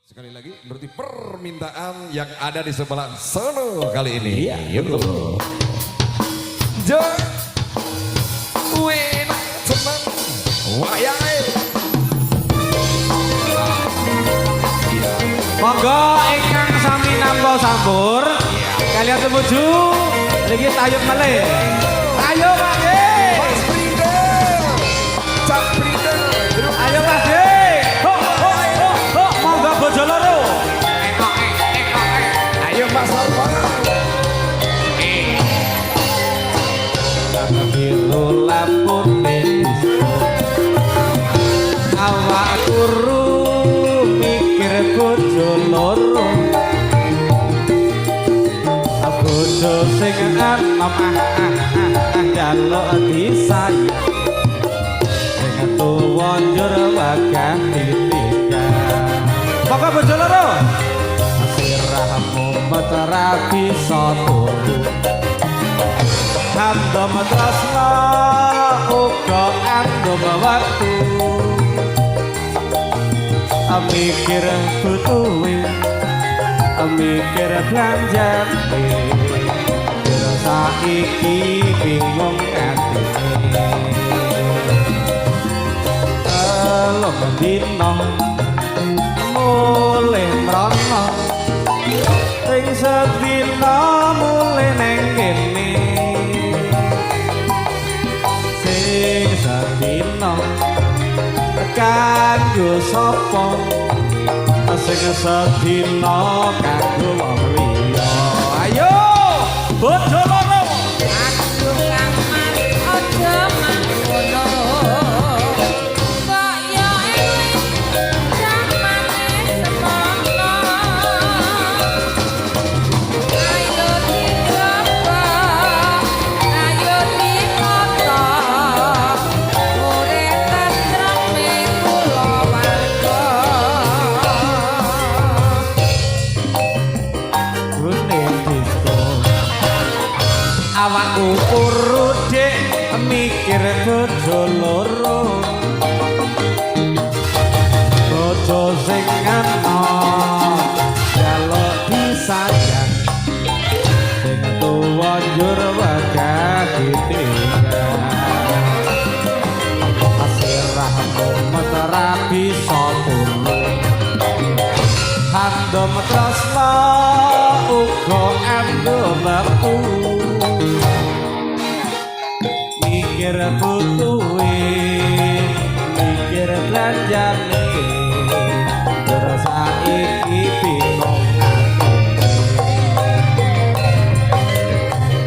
Sekali lagi menuruti permintaan yang ada di sebelah sono kali ini. Iya. Yuk. Jo. Wena teman. Wayahe. Iya. Monggo ingkang sami nampa sampur. Kalian tumuju niki tayub melih. Ayo Pak G. Mas Prindel. Cak Prindel. Ayo Mas G. Ho ho ho ho monggo bojo loro. Ayo Mas Alfa. Biru lampune disko. Awak kuru mikir bojo loro. Bojo sing enom ah ah ah ah njaluk disayang. Sing tuwa njur wegah ditinggal. Monggo bojo loro. Sirahmu ra bisa turu. Andom tresna uga andom wektu. Mikir butuhe, mikir belanjane. Terus saiki bingung atine. Telung dina mulih mrono, sing sedina mulih neng kene. Sing sedina kanggo sapa, sing sedina kanggo wong liya. Ayo bojo loro. Aduh Kang Mas aja mangkono. Kok yo eling zamane semono. Ayo dicoba, ayo ditoto. Urip tentreme kulawarga. Gune disko. Awakku kuru dik mikir bojo loro. Bojo sing enom njaluk disayang. Sing tuwa njur wegah ditinggal. Sirahmu ra bisa turu. Andom tresna uga andom wektu. Mikir butuhe, mikir belanjane. Terus saiki bingung atine.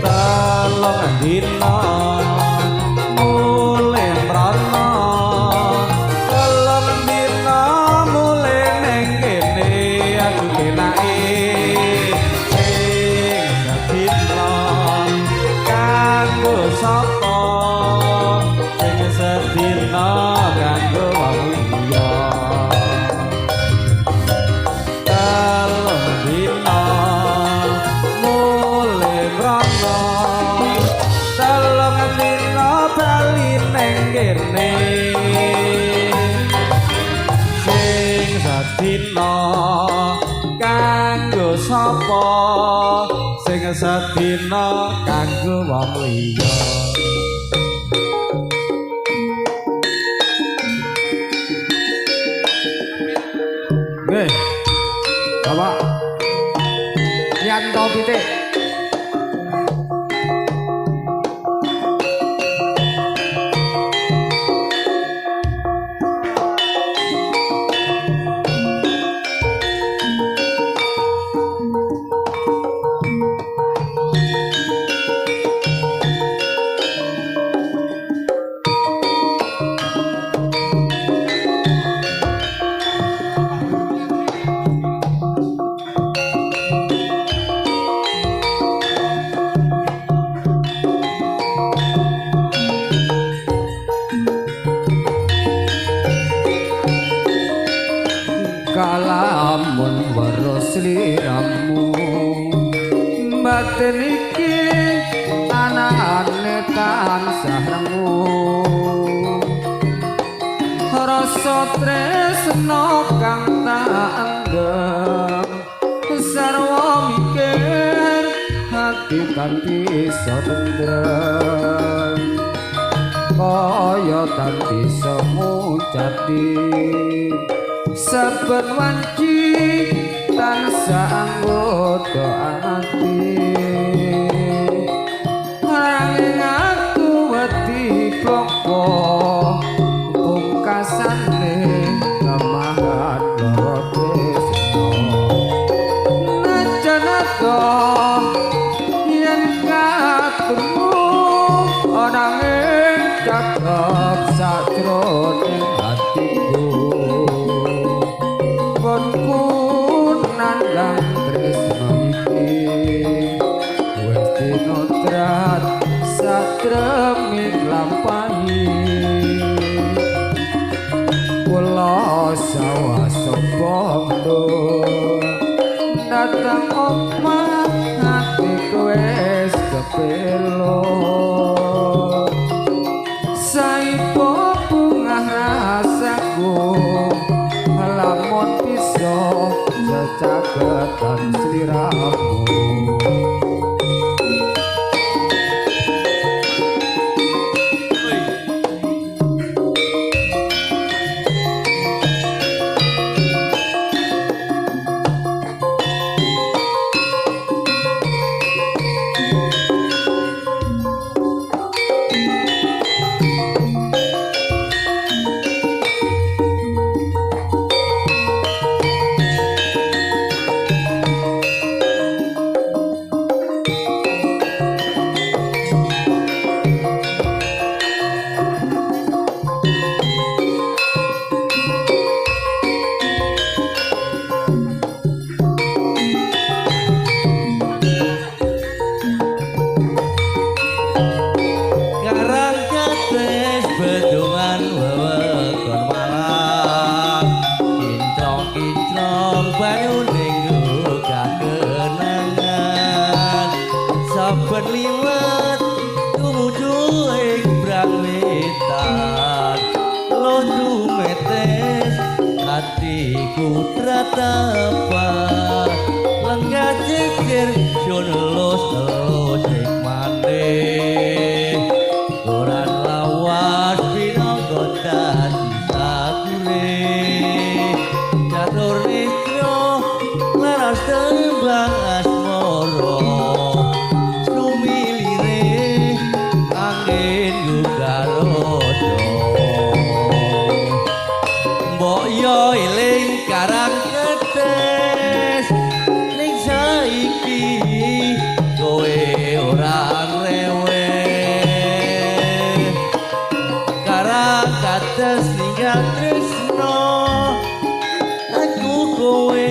Telung dina mulih mrono, telung dina mulih neng kene. Aku penake sing sedina kanggo sapa, sing sedina kanggo wong liya. Telung dina mulih mrono, telung dina bali neng kene. Sing sedina kanggo sapa, sing sedina kanggo wong liya. Nggih. Bapak Yanto Pitik. Kalamun weruh sliramu batin iki anane tansah rengu. Rasa tresno kang tak tan bisa tentrem, kaya tan bisa ngucati. Saben wanci tansah anggoda ati, nanging aku wedi bloko pungkasane lemahan lara tresno. Najan adoh yen katurmu nanging cakep sajroning atiku, bonku nandang tresno iki wis tinodrat satreming lampahi. Kula sawasa bondo datang omah atiku wis kepelo, saipo bungah rasaku lamun bisa secaketan sliramu. Karang kates bendungan wewekon Malang, kinclong-kinclong banyune gugah kenangan. Saben liwat tumuju ing Brangwetan, loh dumetes atiku tratapan. Lenggah jejer sun elus-elus nikmane, koran lawas pinangka dadi sakure. Catur nistro laras tembang asmara, sumilire angin gugarodo. Mbok yo eling karang ketes ning saiki kowe ora ngreweh. Karang kates ninggal tresno aku kowe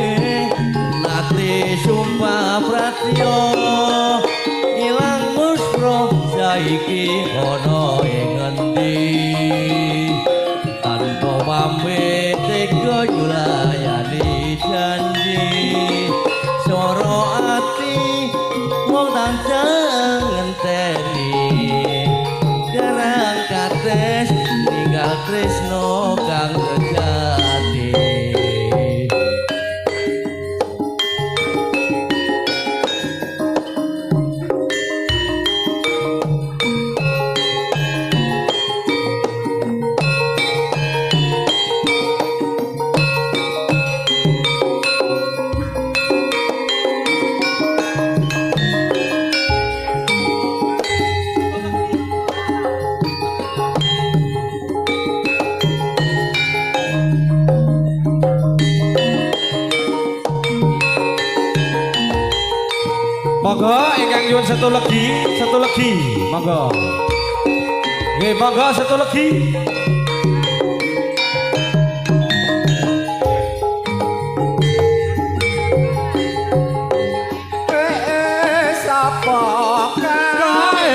nate sumpah pratya ilang musra saiki ana ing ngendi. Tanpa pamit tega nyulayani janji, swara ati wong tansah ngenteni. Karang kates ninggal tresno kang sejati. Monggo ingkang nyuwun satu legi, monggo. Nggih, monggo satu legi. Sapa kae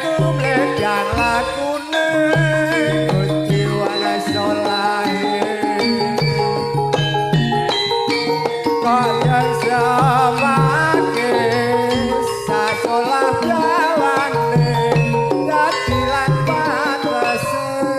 kumledan lakune kuciwane solahe kaya samake sasolah dawane dadi lan patese.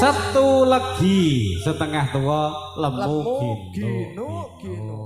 Setu legi setengah tua lemu Lemu gino. gino, gino.